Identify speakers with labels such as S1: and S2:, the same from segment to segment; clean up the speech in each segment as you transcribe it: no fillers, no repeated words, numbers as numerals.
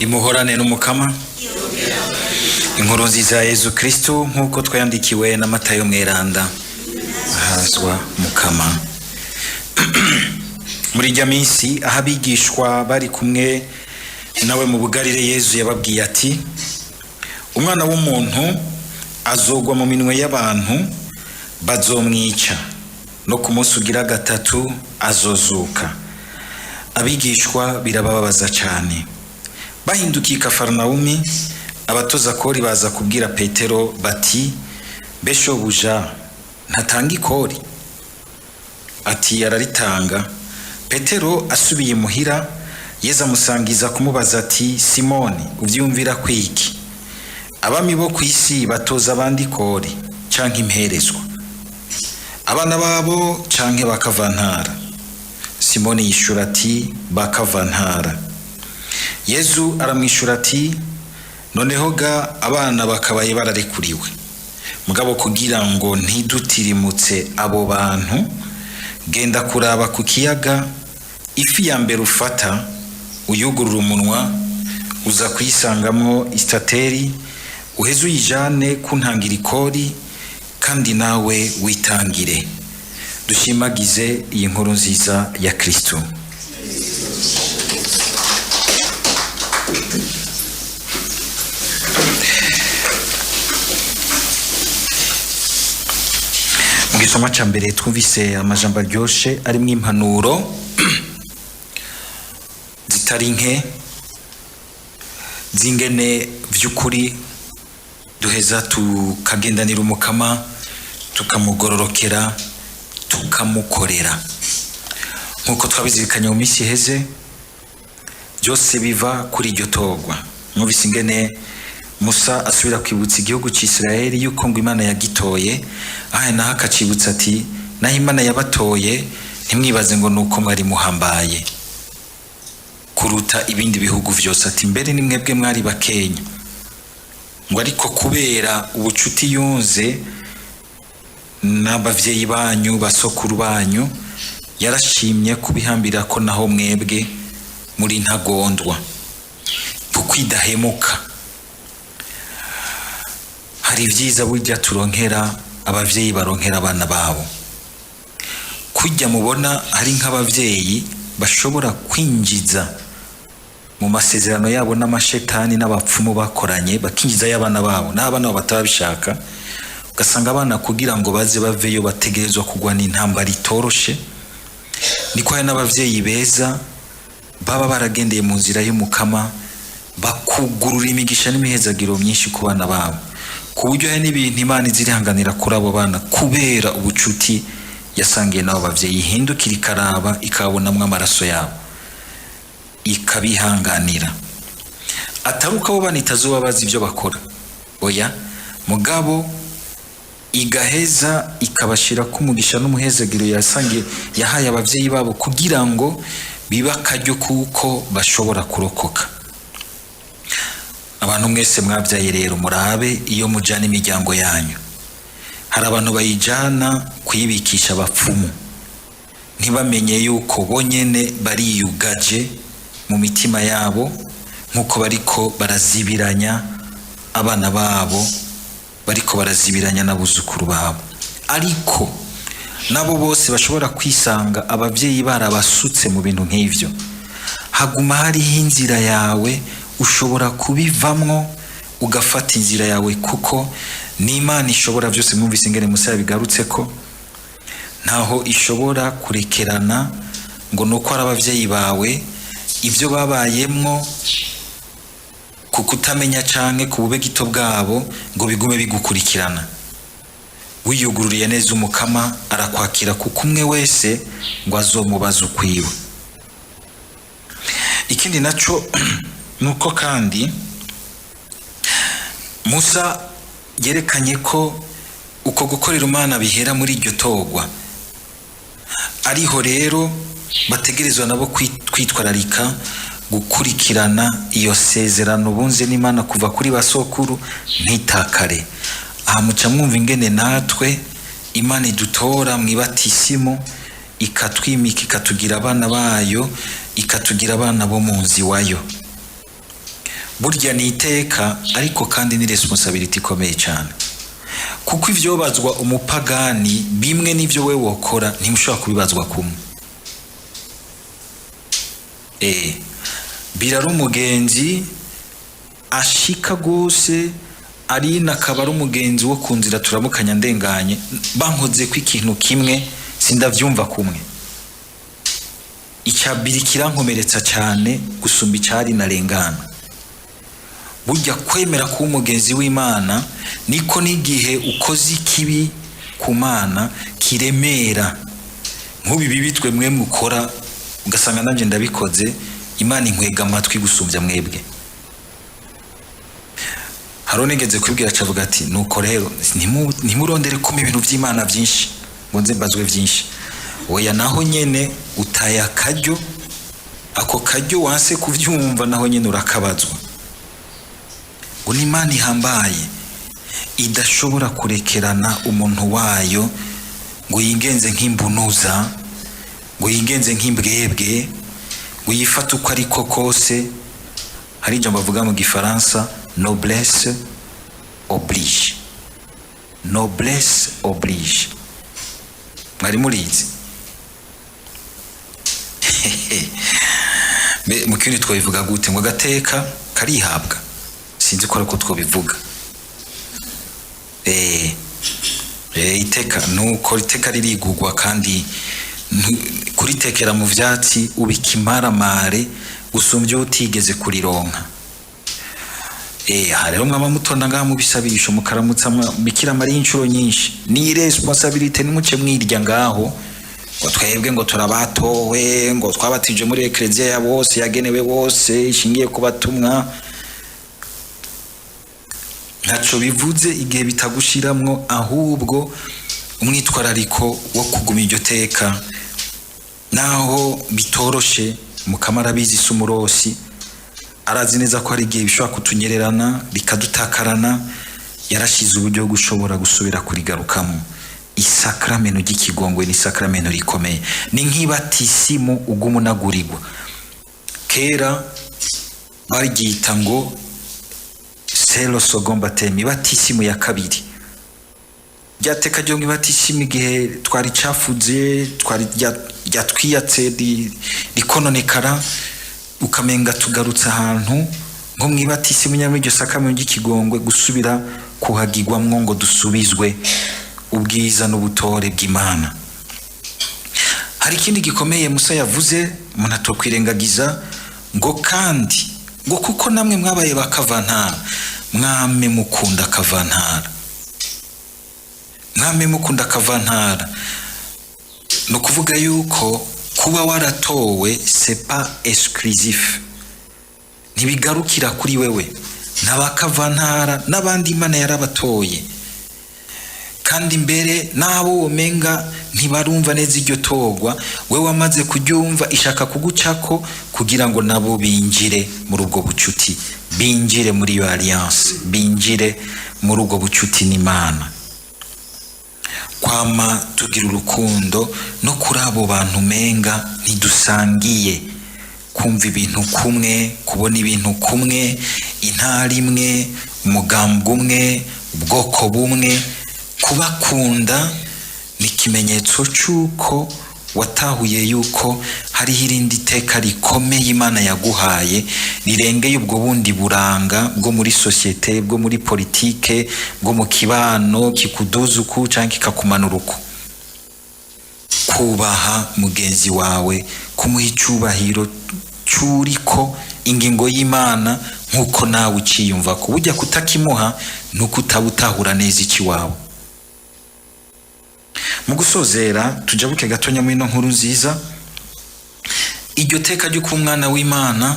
S1: Imuhorane n'Umukama. Inkuru nziza ya Yezu Kristu nk'uko twayandikiwe na Matayo Mweranda. Ahazwa Mukama. Muri irya minsi aho abigishwa bari kumwe nawe mu bugarire, Yezu yababwiye ati: "Umwana w'umuntu azogwa mu minwe y'abantu, bazomwica, no ku munsi ugira gatatu azozuka." Abigishwa birabababaza cyane. Bahindukiye i Kafarinawumi, abatoza kori baza kubwira Petero bati: "Mbe shobuja ntatanga ikori?" Ati: "Araritanga." Petero asubiye imuhira, Yezu amusangiza kumubaza ati: "Simoni, uvyiyumvira kwiki? Abami bo ku isi batoza abandi ikori canke imperezwa, abana babo canke bakavantara?" Simoni yishura ati: "Bakavantara." Yezu aramwishura ati: "Noneho ga abana bakabaye bararekuriwe. Mugabo kugira ngo ntidutirimutse abo bantu, genda kuraba ku kiyaga, ifi ya mbere ufata uyugurura umunwa, uza kuyisangamwo istateri, uheze uyijane kuntangira ikori, kandi nawe witangire." Dushimagize iyi nkuru nziza ya Kristo. Mu gisoma ca mbere twumvise amajambo aryoshe arimwo impanuro zitari nke z'ingene vy'ukuri duheza tukagendanira Umukama, tukamugororokera, tukamukorera. Nk'uko twabizirikanye mu minsi iheze, byose biva kuri iryo torwa. Mwumvise ingene Musa asubira kwibutsa igihugu c'Isirayeli yuko ngo Imana yagitoye, aha naho akacibutsa ati: "Naho Imana yabatoye, ntimwibaze ngo nuko mwari muhambaye kuruta ibindi bihugu vyose." Ati: "Mbere ni mwebwe mwari bakenya." Ngo ariko kubera ubucuti yunze n'abavyeyi banyu, basokuru banyu, yarashimye kubihambira ko naho mwebwe muri ntagondwa, kukwidahemuka. Hari ibyiza burya turonkera abavyeyi baronkera abana babo. Kujya mubona hari nk'abavyeyi bashobora kwinjiza mu masezerano yabo n'amashetani n'abapfumu bakoranye, bakinjizayo abana babo, n'abana babo bataba bishaka, ugasanga abana kugira ngo baze baveyo bategerezwa kugwana intambara itoroshe. Niko hari n'abavyeyi beza baba baragendeye mu nzira y'Umukama, bakugurura imigisha n'imihezagiro myinshi ku bana babo, ku buryo hari n'ibintu Imana izirihanganira kuri abo bana kubera ubucuti yasangiye n'abo bavyeyi, ihindukira ikaraba ikabonamwo amaraso yabo, ikabihanganira. Atari uko abo bana itazoba bazi ibyo bakora, oya, mugabo igaheza ikabashira kumugisha n'umuhezagiro yasangiye yahaye abavyeyi babo, kugira ngo bibe akaryo kuko bashobora kurokoka. Abantu mwese mwabyaye rero, murabe iyo mujana imiryango yanyu. Hari abantu bayijana kuyibikisha abapfumu, ntibamenye yuko bonyene bariyugaje mu mitima yabo, nk'uko bariko barazibiranya abana babo, bariko barazibiranya n'abuzukuru babo. Ariko nabo bose bashobora kwisanga abavyeyi barabasutse mu bintu nk'ivyo, haguma hariho inzira yawe ushobora kubivamwo, ugafata inzira yawe, kuko n'Imana ishobora byose. Mwumvise ingene Musa yabigarutse ko ntaho ishobora kurekerana ngo nuko ari abavyeyi bawe, ibyo babayemwo ku kutamenya canke ku bube gito bwabo ngo bigume bigukurikirana. Wiyugururiye neza Umukama arakwakira, kuko umwe wese ngo azomubaza ukwiwe. Ikindi naco nuko kandi Musa yerekanye ko uko gukorera Imana bihera muri iryo torwa, ariho rero bategerezwa nabo kwitwararika gukurikirana iyo sezerano bunze n'Imana kuva kuri basokuru, ntitakare. Aha muca mwumva ingene natwe Imana idutora mu ibatisimu, ikatwimika, ikatugira abana bayo, ikatugira abana bo mu nzu iwayo. Burya ni iteka, ariko kandi ni responsabilité ikomeye cyane, kuko ivyobazwa umupagani bimwe n'ivyo we wokora ntimushobora kubibazwa kumwe. Birari umugenzi ashika gose, ari akaba ari umugenzi wo ku nzira, turamukanya ndenganye, bankoze ko ikintu kimwe sindavyumva kumwe. Icya biri kirankomeretsa cyane gusumba icyari narengana. Burya kwemera kuba umugenzi w'Imana niko n'igihe ukoze ikibi ku Mana kiremera. Nk'ubu ibibi twe mwe mukora, ugasanga nanjye ndabikoze, Imana inkwega amatwi gusumbya mwebwe. Hari unigeze kubwira, acavuga ati: "Nuko rero ntimurondere kuma ibintu by'Imana byinshi ngo nze mbazwe byinshi." Oya, naho nyene utaye akaryo, ako karyo wanse kuvyumva, naho nyene urakabazwa. Ngo ni Imana ihambaye idashobora kurekerana umuntu wayo ngo yingenze nk'imbunuza, ngo yingenze nk'imbwebwe, ngo yifate uko ariko kose. Hari ijambo bavuga mu Gifaransa: "Noblesse oblige." Noblesse oblige, mwari murizi? Mu kindi twabivuga gute? Ngo agateka karihabwa, sinzi ko ariko twabivuga. Iteka nuko iteka ririgugwa, kandi kuritekera mu vyatsi ubikimaramare gusumbya utigeze kurironka. Aha rero mwaba mutonda ngaha mu bisabisho, mukaramutsa Bikira Mariya inshuro nyinshi, ni responsabilité. Nimuce mwirya ngaho ngo twebwe ngo turabatowe, ngo twabatije muri ekleziya ya bose, yagenewe bose, ishingiye ku batumwa, ntaco bivuze igihe bitagushiramwo. Ahubwo umwitwarariko wo kuguma iryo teka naho bitoroshe, Mukama arabizi, si umurosi, arazi neza ko hari igihe bishobora kutunyererana bikadutakarana. Yarashize uburyo bwo gushobora gusubira kurigarukamo. Isakramento ry'ikigongwe ni isakramento rikomeye, ni nk'ibatisimu uguma unagurirwa. Kera baryita ngo c'est le second baptême, ibatisimu ya kabiri. Rya teka ryo mw'ibatisimu, igihe twari cafuze, twari ryatwiyatse, rikononekara, ukamenga tugarutse ahantu nko mw'ibatisimu nyamara iryo sakramento ry'ikigongwe gusubira kuhagirwamwo ngo dusubizwe ubwiza n'ubutore bw'Imana. Hari ikindi gikomeye Musa yavuze umuntu atokwirengagiza, ngo kandi ngo kuko namwe mwabaye ba kavantara, mwame mukunda kavantara, mwame mukunda kavantara. Ni ukuvuga yuko kuba waratowe, c'est pas exclusif, ntibigarukira kuri wewe n'abakavantara n'abandi Imana yarabatoye. Kandi mbere n'abo womenga ntibarumva neza iryo torwa, we wamaze kuryumva, ishaka kugucako kugira ngo nabo binjire muri ubwo bucuti, binjire muri iyo alliance, binjire muri ubwo bucuti n'Imana. Kwama tugira urukundo no kuri abo bantu menga ntidusangiye kumva ibintu kumwe, kubona ibintu kumwe, intara imwe, umugambwe umwe, ubwoko bumwe, kubakunda ni ikimenyetso cy'uko watahuye yuko hariho irindi teka rikomeye Imana yaguhaye rirengeye ubwo bundi buranga bwo muri société, bwo muri politike, bwo mu kibano, kikuduza uku cyangwa kikakumanura uku. Kubaha mugenzi wawe, kumuha icyubahiro cy'uriko ingingo y'Imana nk'uko nawe uciyumva ko bujya kutakimuha ni uko utaba utahura neza ikiwawe. Mu gusozera, tujabuke gatonya muri ino nkuru nziza. Iryo teka ryo kuba umwana w'Imana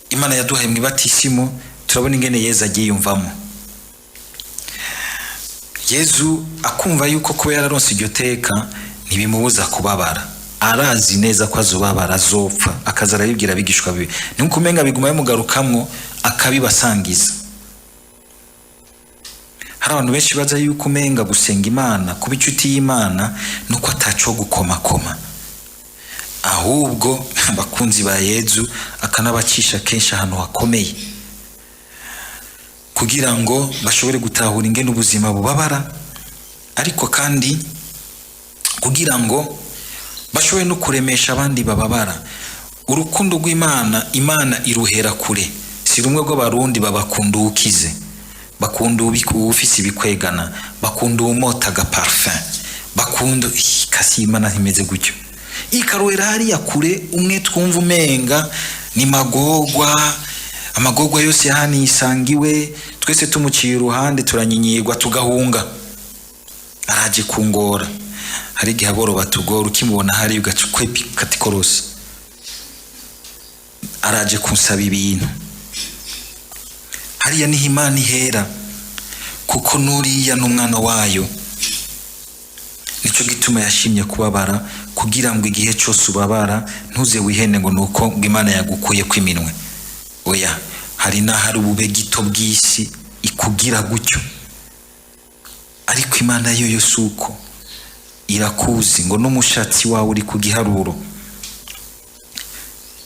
S1: Imana yaduhaye mu ibatisimu, turabona ingene Yezu agiyumvamo. Yezu akumva yuko kuba yararonse iryo teka ntibimubuza kubabara. Arazi neza ko azobabara, azopfa, akaza arabibwira abigishwa biwe. Ni nkuko umenga biguma bimugarukamwo, akabibasangiza. Hari abantu benshi baza yuko umenga gusenga Imana, kuba inshuti y'Imana, nuko ataco gukomakoma. Ahubwo abakunzi ba Yezu akanabacisha kenshi ahantu hakomeye kugira ngo bashobore gutahura ingene ubuzima bubabara, ariko kandi kugira ngo bashobore no kuremesha abandi bababara. Urukundo rw'Imana, Imana iruhera kure. Si rumwe rw'Abarundi babakunda uwukize, bakunda uwufise ibikwegana, bakunda uwumota agaparfum, bakunda kasi. Imana ntimeze gutyo, ikaruhera hariya kure. Umwe twumva umenga ni magogwa, amagogwa yose yahanisangiwe, twese tumuciye iruhande turanyinyirwa, tugahunga, araje kungora. Hari igihe aboro batugora, ukimubona hariya ugaca ukwepa katikorosi, araje kunsaba ibintu. Hariya niho Imana ihera, kuko nuriya n'umwana wayo. Nicyo gituma yashimye kubabara, kugira ngo igihe cyose ubabara ntuze wihene ngo nuko ngo Imana yagukuye kw'iminwe. Oya, hari n'ahari ubube gito bw'isi ikugira gutyo, ariko Imana yo yo si uko, irakuzi ngo n'umushatsi wawe uri ku giharuro.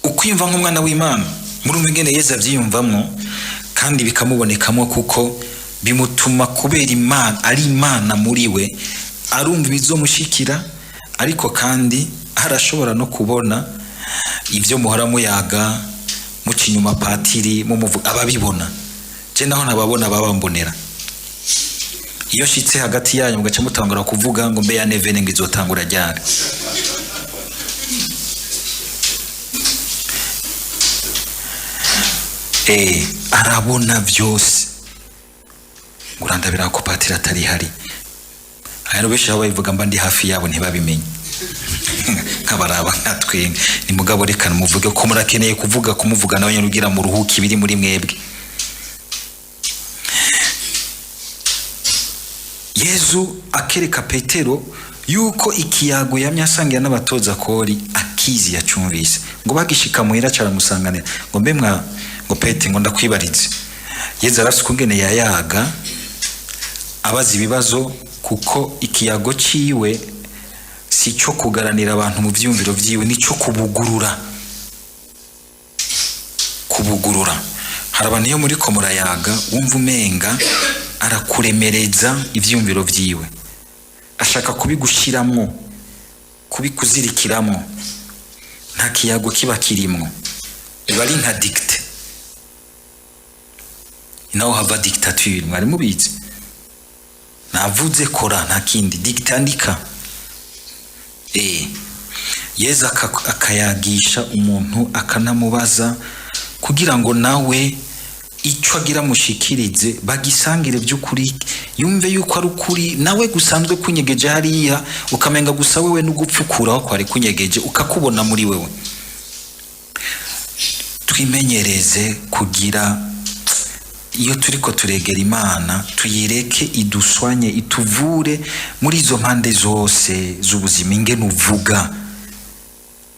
S1: Ukwiyumva nk'umwana w'Imana, murumva ingene Yezu abyiyumvamwo kandi bikamubonekamo, kuko bimutuma kubera Imana ari Imana muri we, arumva ibizomushikira, ariko kandi arashobora no kubona ibyo muhora muyaga muca inyuma patiri mumuvuga, ababibona. Je naho ntababona, babambonera. Iyo nshitse hagati yanyu mugaca mutangura kuvuga ngo mbe ya neuvaine ngo izotangura ryari, arabona byose. Ngo urandabira ko patiri atari hari. Hari benshi aho babivuga mba ndi hafi yabo ntibabimenye, nkabaraba nkatwenga. Ni mugabo reka muvuge ko murakeneye kuvuga, kumuvuga nawe nyine ugira muruhuke ibiri muri mwebwe. Yezu akereka Petero yuko ikiyago yamye asangira n'abatoza kori akizi, yacumvise. Ngo bagishika muhira caramusanganira, ngo mbe mwa, ngo Pete, ngo ndakwibarize. Yezu arafise ukungene yayaga abaza ibibazo, kuko ikiyago ciwe si cyo kugaranira abantu mu vyiyumviro vyiwe, nico kubugurura, kubugurura. Hari abantu iyo muriko murayaga wumva umenga arakuremereza ivyiyumviro vyiwe, ashaka kubigushiramwo, kubikuzirikiramwo. Nta kiyago kiba kirimwo, biba ari nka dictée. Naho hava dictature, mwari mubizi. Navuze kora, nta kindi, dictée, andika. Yezu akayagisha umuntu, akanamubaza kugira ngo nawe icyo agira mushikirize bagisangire by'ukuri, yumve yuko ari ukuri nawe gusanzwe kunyegeje hariya, ukamenga gusa wewe n'ugupfukuraho kwari kunyegeje, ukakubona muri wewe. Twimenyereze kugira iyo turiko turegera Imana, tuyireke iduswanye, ituvure muri izo mpande zose z'ubuzima: ingene uvuga,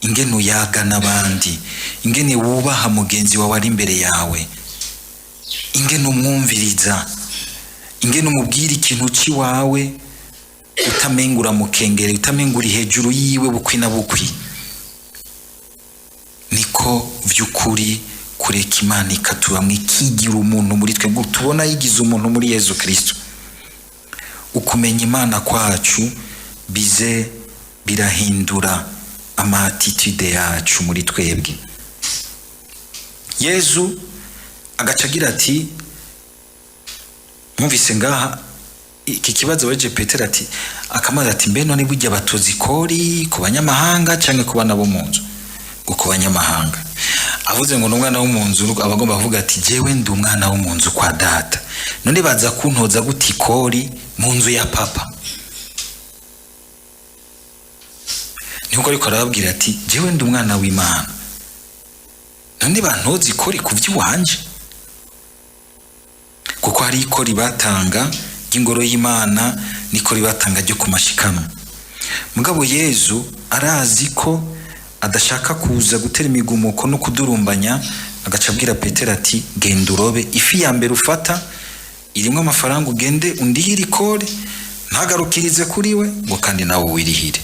S1: ingene uyaga n'abandi, ingene wubaha mugenzi wawe ari imbere yawe, ingene umwumviriza, ingene umubwira ikintu ciwawe utamenga uramukengere, utamenga uri hejuru yiwe bukwi na bukwi. Niko vy'ukuri kureka Imana ikatubamwo, ikigira umuntu muri twe, tubona yigize umuntu muri Yezu Kristo. Ukumenya Imana kwacu bize birahindura ama attitude yacu muri twebwe. Yezu agaca agira ati, mwumvise ngaha iki kibazo weje Petero, ati akamaze ati mbe none burya batoza ikori ku banyamahanga canke ku bana bo mu nzu? Ngo ku banyamahanga. Avuze ngo n'umwana wo mu nzu, aba agomba kuvuga ati jewe ndi umwana wo mu nzu kwa data, none baza kuntoza gute ikori mu nzu ya papa? Niko ariko arababwira ati jewe ndi umwana w'Imana, none bantoza ikori ku vy'iwanje? Kuko hari ikori batanga ry'ingoro y'Imana n'ikori batanga ryo ku mashikanwa. Mugabo Yezu arazi ko adashaka kuza gutera imigumuko no kudurumbanya, agaca abwira Petero ati genda urobe ifi ya mbere ufata irimwo amafaranga, ugende undihire ikori, ntagarukirize kuri we ngo kandi nawe wirihire.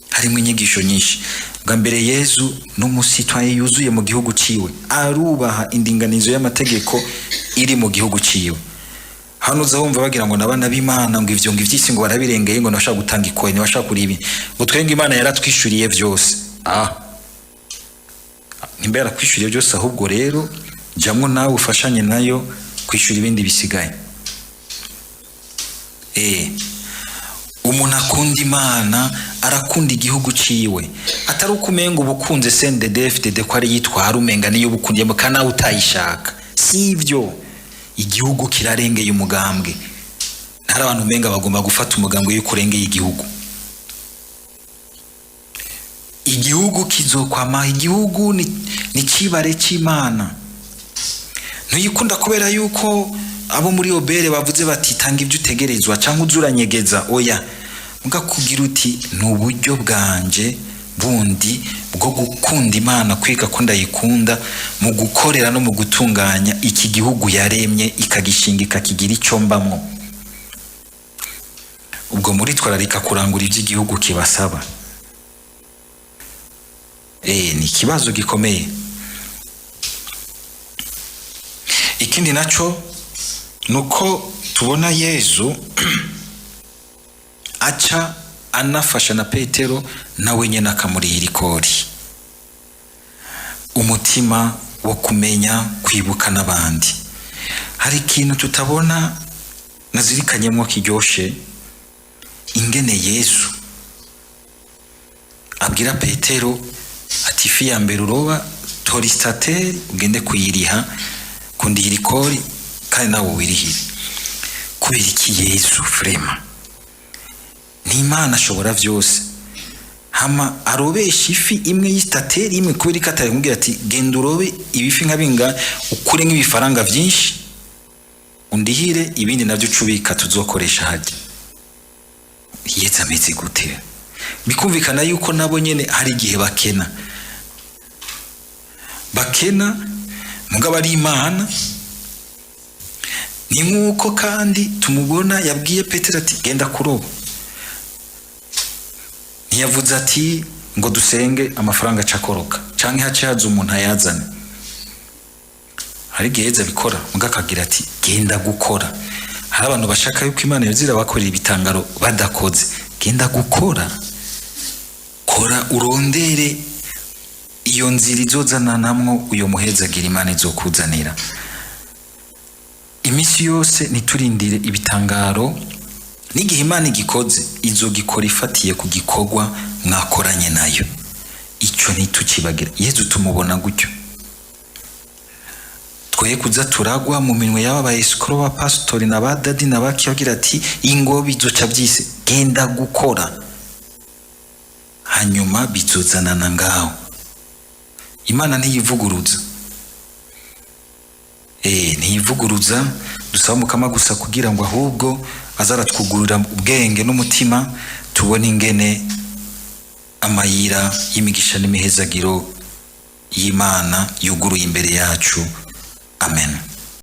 S1: Harimo inyigisho nyinshi. Bwa mbere, Yezu ni umusitwaye yuzuye mu gihugu ciwe, arubaha indinganizo y'amategeko iri mu gihugu ciwe. Hano uza wumva bagira ngo nabana b'Imana, ngo ivyo, ngo ivy'isi, ngo barabirengeye, ngo ntibashaka gutanga ikoni, ntibashaka kuriba, ngo twenge Imana yaratwishuriye vyose. Nimba yarakwishyuriye byose, ahubwo rero jamwo nawe ufashanye nayo kwishyura ibindi bisigaye. Umuntu akunda Imana arakunda igihugu ciwe, atari uko umenga ubukunze CNDD-FDD ko ari yitwara, umenga niyo ubukundiyemo kandi nawe utayishaka. Si ibyo. Igihugu kirarengeye umugambwe. Ntari abantu umenga bagomba gufata umugambwe yuko urengeye igihugu. Igihugu kizokwama. Igihugu ni cibare c'Imana. Ntuyikunda kubera yuko abo muri obere bavuze bati tanga ibyo utegerezwa, cyangwa uzuranyegeza. Oya, muga kugira uti ni uburyo bwanje bundi bwo gukunda Imana, kwiga ko ndayikunda mu gukorera no mu gutunganya iki gihugu yaremye, ikagishinga, ikakigira icyo mbamwo. Ubwo muritwararika kurangura iby'igihugu kibasaba. Ni ikibazo gikomeye. Ikindi naco nuko tubona Yezu aca anafasha na Petero, nawe nyene akamurihira ikori. Umutima wo kumenya kwibuka n'abandi. Hari ikintu tutabona nazirikanyemwo kiryoshe, ingene Yesu abwira Petero ati ifi ya mbere uroba, tora istateri ugende kuyiriha, kundihira ikori kandi nawe wirihire. Kubera iki? Yesu vraiment ni Imana, ashobora vyose, hama arobesha ifi imwe y'istateri imwe. Kubera ko atari kumubwira ati genda urobe ibifi nka binga, ukure nk'ibifaranga vyinshi, undihire, ibindi navyo ucubika tuzokoresha hajya? Yezu ameze gute? Bikumvikana yuko nabo nyene hari igihe bakena, bakena, mugabo ari Imana. Ni nk'uko kandi tumubona yabwiye Petero ati genda kuroba. Ntiyavuze ati ngo dusenge amafaranga acakoroka, canke hace haza umuntu ayazane. Hari igihe Yezu abikora, muga akagira ati genda gukora. Hari abantu bashaka yuko Imana yoza irabakorera ibitangaro badakoze. Genda gukora, kora, urondere iyo nzira izozananamwo uyo muhezagira Imana izokuzanira. Iminsi yose ntiturindire ibitangaro. N'igihe Imana igikoze, izogikora ifatiye ku gikorwa mwakoranye nayo. Icyo ntitukibagira. Yezu tumubona gutyo. Twoye kuza turagwa mu minwe y'aba ba escrocs, ba pasitori na ba dadi na baki, bagira ati ingo bizoca byise. Genda gukora, hanyuma bizozanana ngaho. Imana ntiyivuguruza, ntiyivuguruza. Dusaba Mukama gusa kugira ngo ahubwo azaratwugurura ubwenge n'umutima, tubone ingene amayira y'imigisha n'imihezagiro y'Imana yuguruye imbere yacu. Amen.